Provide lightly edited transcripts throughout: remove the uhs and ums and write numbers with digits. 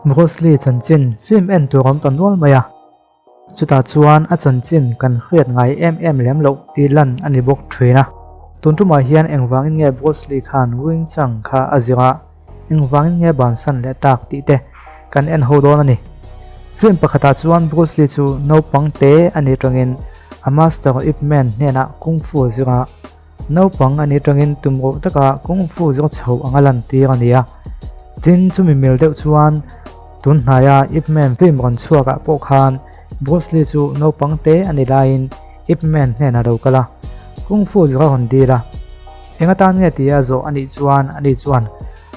Bruce Lee chanchin film en tur awm ta nual mai a, chutah chuan a chanchin kan hriat ngai em em lem loh tih lan a ni bawk thin a. Tun tumah hian engvangin nge Bruce Lee khan Wing Chun kha a zir a, engvangin nge bansan leh tak tih te kan en ho dawn a ni. Film pakhatah chuan Bruce Lee chu naupang te a nih atangin a master Ip Man hnenah Kung Fu a zir a, Naupang a nih atangin tumruh taka Kung Fu zawk chho anga lantir a ni a. Tin, chumi mil deuh chuan tun hnaia Ip Man film rawn chhuakah pawh khan Bruce Lee chu naupang te a ni laiin Ip Man hnenah lo kal a, Kung Fu zawk a rawn dil a. Eng atan nge tia zawh a nih chuan ani chuan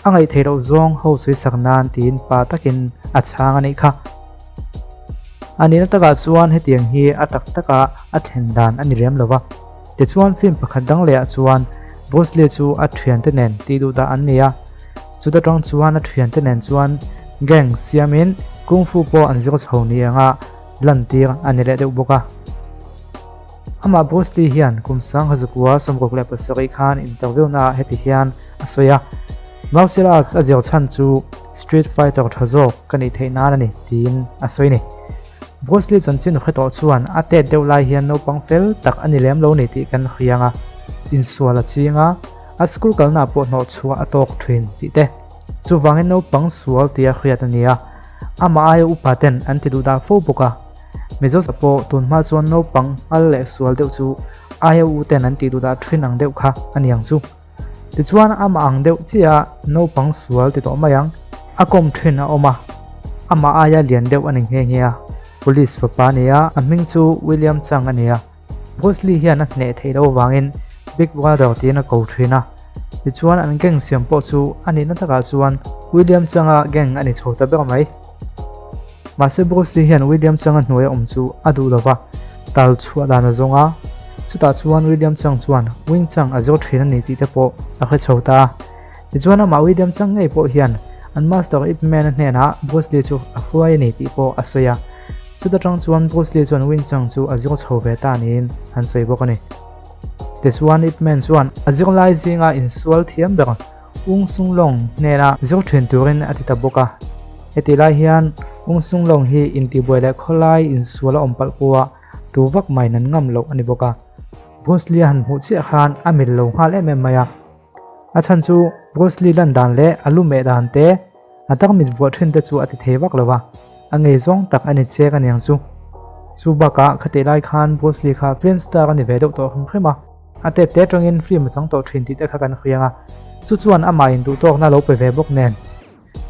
a ngaihtheih loh zawng ho sawisak nan tiin pa takin a chhang a nih kha. A nihna takah chuan hetiang hi a tak taka a thlen dan a ni lem lo va. Tichuan film pakhat dang lehah chuan Bruce Lee chu a thiante nen tih duh dah an ni a, chuta tang chuan a thiante nen chuan gang siamin Kung Fu pawh an zir chho ni anga lantir a ni leh deuh bawk a. Amah Bruce Lee hian kum 1967 khan interview naah heti hian a sawi a, Martial arts a zir chhan chu street fighter tha zawk ka nih theih nan a ni tiin a sawi a ni. Bruce Lee chanchin hre tawh chuan a tet deuh lai hian naupang fel tak a ni lem lo ni tih kan hriang a, insual a ching a, a school kalnaah pawh hnawh chhuah a tawk thin tih te. Chuvangin naupang sual tia hriat a ni a, amah aia upa ten an ti duh dah fo bawk a. Mizo pawh tunhma chuan naupang nghal leh sual deuh chu aia u ten an tih duh dah thin ang deuh kha a ni ang chu. Tichuan amah ang deuh chiah naupang sual ti tawh mai ang, a kawm thin a awm a, amah aia lian deuh a ni nghe nghe a, Police fapa a ni a, a hming chu William Chang a ni a, Bruce Lee hian a hneh theih loh avangin Big Brother tiin a ko thin a, tichuan an gang siam pawh chu a nihna takah chuan William Chang-a gang a ni chho ta ber mai. Mahse Bruce Lee hian William Chang-a hnuaia awm chu a duh lo va, tal chhuah dan a zawng a. Chutah chuan William Chang chuan Wing Chang a zawr thin a ni tih te pawh a hre chho ta a. Tichuan amah William Chang ngei pawh hian an master Ip Man-a hnenah Bruce Lee chu a hruai a ni tih pawh a sawi a. Chuta tang chuan Bruce Lee chuan Wing Chang chu a zir chho ve ta niin an sawi bawk a ni. Tichuan Ip Man chuan a zirlai zinga insual thiam ber Ung Sung Long hnena zir thin turin a ti ta bawk a. Hetih lai hian Ung Sung Long hi intihbuai leh khawlai insual a awm palh pawha tu vak mai nan ngam loh a ni bawk a. Bruce Lee a han hmuh chiah khan a mil lo nghal em em mai a. A chhan chu Bruce Lee lan dan leh a lu meh dan te, a tarmit vuah thin te chu a ti thei vak lo va, a ngei zawng tak a ni chek a niang chu. Chu bakah khatih lai khan Bruce Lee kha film star a ni ve deuh tawh hrim hrim a. A tet te atangin film a chang tawh thin tih te kha kan hriang a, chu chuan amah induhtawkna lo pe ve bawk nen.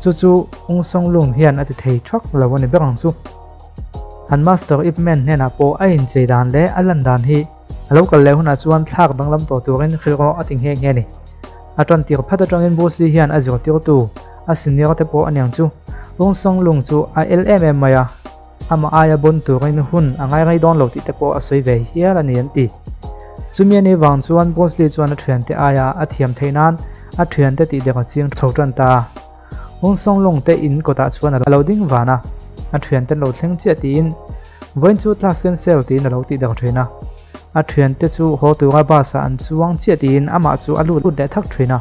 Chu chu Ung Song Lung hian a ti thei thak lo a ni ber ang chu. An Master Ip Man hnenah pawh a inchei dan leh a lan dan hi a lo kal leh hunah chuan thlak danglam tawh turin hrilh rawh a ti nghe nghe a ni. A tan tir phat atangin Bruce Lee hian a zirtirtu, a senior te pawh a niang chu. Ung Song Lung chu a el em em mai a. Amah aia bawn turin hun a ngai rei dawn lo tih te pawh a sawi ve hial a ni an ti. Chumi a nih vang chuan Bruce Lee chuan a thiante aia a thiam theih nan a thiante tih dek a ching chho tan ta a. Ung Song Lung te in kawtah chuan a lo ding van a, a thiante lo thleng chiah tiin vawiin chu class cancel tiin a lo tih dek thin a. A thiante chu haw tura bus ah an chuang chiah tiin amah chu a lut leh thak thin a.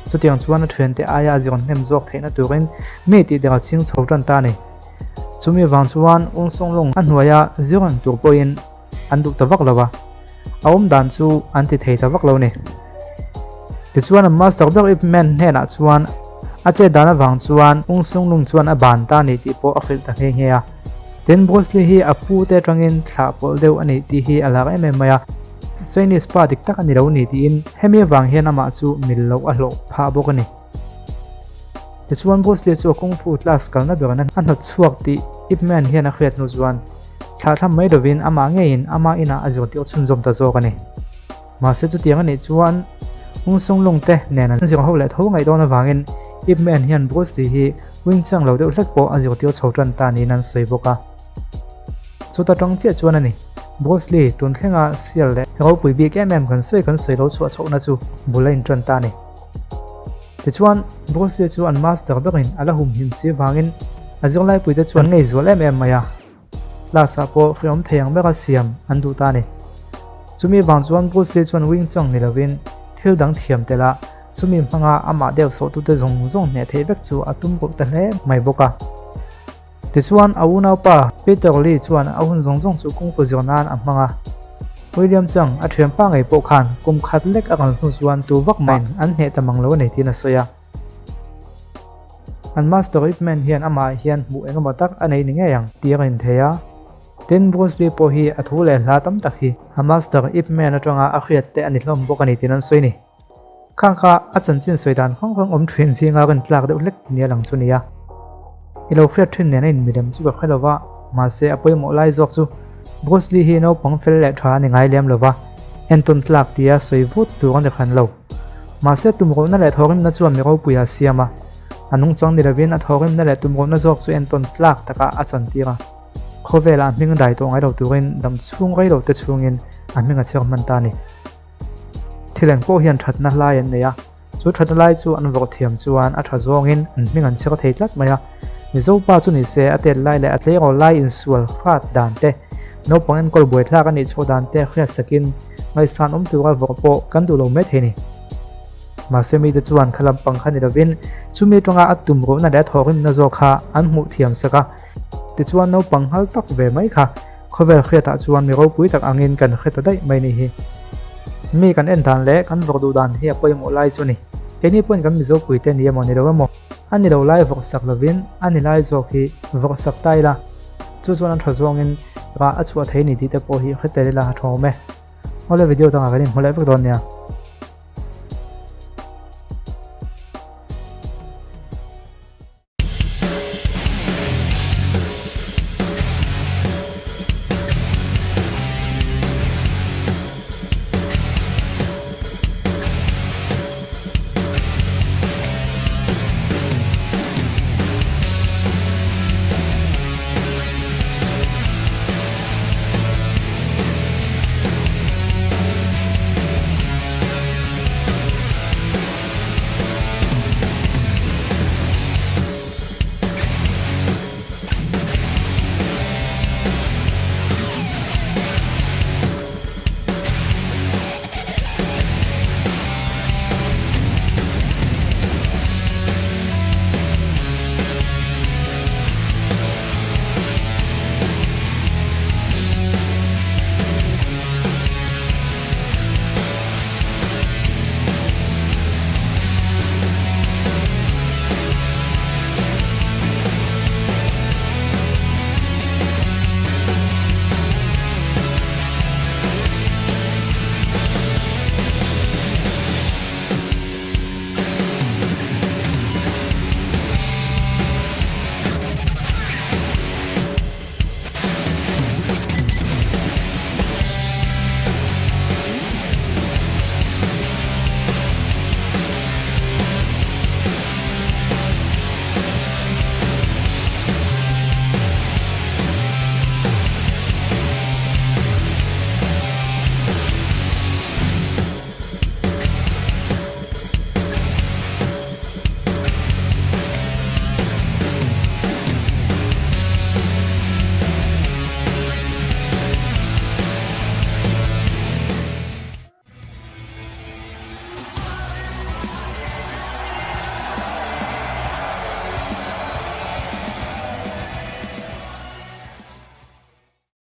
Chutiang chuan a thiante aia a zir hnem zawk theihna turin mi tih dek a ching chho tan ta a ni. Chumi vang chuan Ung Song Lung a hnuaia zir reng tur pawhin an duh ta vak lo a, a awm dan chu an ti thei ta vak lo a ni. Tichuan an master ber Ip Man hnenah chuan a chet dan avang chuan Ung Song Lung chuan a ban ta a ni tih pawh a hrilh ta nghe nghe a. Tin, Bruce Lee hi a pu te atangin thlah pawlh deuh a ni tih hi a lar em em mai a, Chinese pa dik tak a ni lo ni tiin hemi avang hian amah chu mil loh a hlawh phah bawk a ni. Tichuan Bruce Lee chu a Kung Fu class kalna berin a hnawt chhuak tih Ip Man hian a hriat hnu chuan thlahthlam mai lovin amah ngeiin ama inah a zirtir chhunzawm ta zawk a ni. Mahse chutiang a nih chuan Ung Sung Lung te nen an zir ho leh tho ngaih dawn avangin Ip Man hian Bruce Lee hi Wing Chun lo deuh hlek pawh a zirtir chho tan ta niin an sawi bawk a. Chuta tang chiah chuan a ni. Bruce Lee tun thlenga sial leh ropui bik em em kan sawi kan sawi lo chhuah chhohna chu bul a intan ta a ni. Tichuan, Bruce Lee chu an master berin a la humhim si vangin a zirlaipuite chu an ngaihzual em em mai a, class-ah pawh hreawm thei ang bera siam an duh ta a ni. Chumi vang chuan Bruce Lee chuan Wing Chun ni lovin thil dang thiam tel a, chumi hmanga amah deuh sawhtute zawng zawng hneh theih vek chu a tum ruh ta hle mai bawk a. Tichuan, a unaupa Peter Lee chuan a hun zawng zawng chu kung fu zir nan a hmang a. William Chang, a thianpa ngei pawh khan kum khat lek a kal hnu chuan tu vak mahin an hneh ta mang lo a ni tiin a sawi a. An Master Ip Man hian amah hian hmuh engemaw tak a nei ni ngei ang tih a rin thei a. Tin, Bruce Lee pawh hi a thu leh hla tam tak hi a Master Ip Man atanga a hriat te a ni hlawm bawk a ni tiin an sawi ni. Khang kha a chanchin sawi dan hrang hrang awm thin zinga rin tlak deuh hlek nia lang chu nia. I lo hriat thin nen a inmilem chu ka hre lo va, mahse a pawimawh lai zawk chu Bruce Lee hi naupang fel leh tha a ni ngai lem lo va, entawn tlak tia sawi vut tur a ni hran lo. Mahse tumruhna leh thawhrimna chuan mi ropui a siam a, a nungchang ni lovin a thawhrimna leh tumruhna zawk chu entawn tlak takah a chantir a. Khawvelah a hming dai tawh ngai lo turin dam chhung rei lo te chhungin a hming a chhiar hman ta a ni. Thil eng pawh hian thatna hlai an nei a, chu thatna lai chu an vawrh thiam chuan a tha zawngin an hming an chhiar thei tlat mai a. Mizo pa chu ni se a tet lai leh a tleirawl lai insual hrat dan te, naupang enkawl buaithlak a nih chhoh dan te hriat sakin ngaihsan awm tura vawrh pawh kan duh lo mai thei ni. Mahse mite chuan kha lampang kha ni lovin chumi atanga a tum ruhna leh a thawhrimna zawk kha an hmuh thiam sak a, tichuan naupang nghal tak ve mai kha Khawvel hriatah chuan mi ropui tak angin kan hre ta daih mai nih hi. Mi kan en dan leh kan vawk duh dan hi a pawimawh lai chu ni. Keini pawhin kan Mizo puite ni emaw ni lo emaw, a ni lo lai vawk sak lovin a ni lai zawk hi vawk sak ta ila, chu chuan a tha zawngin rah a chhuah thei ni tih te pawh hi hre tel ila a tha awm e. Awle video dangah kan inhmu leh vek dawn nia.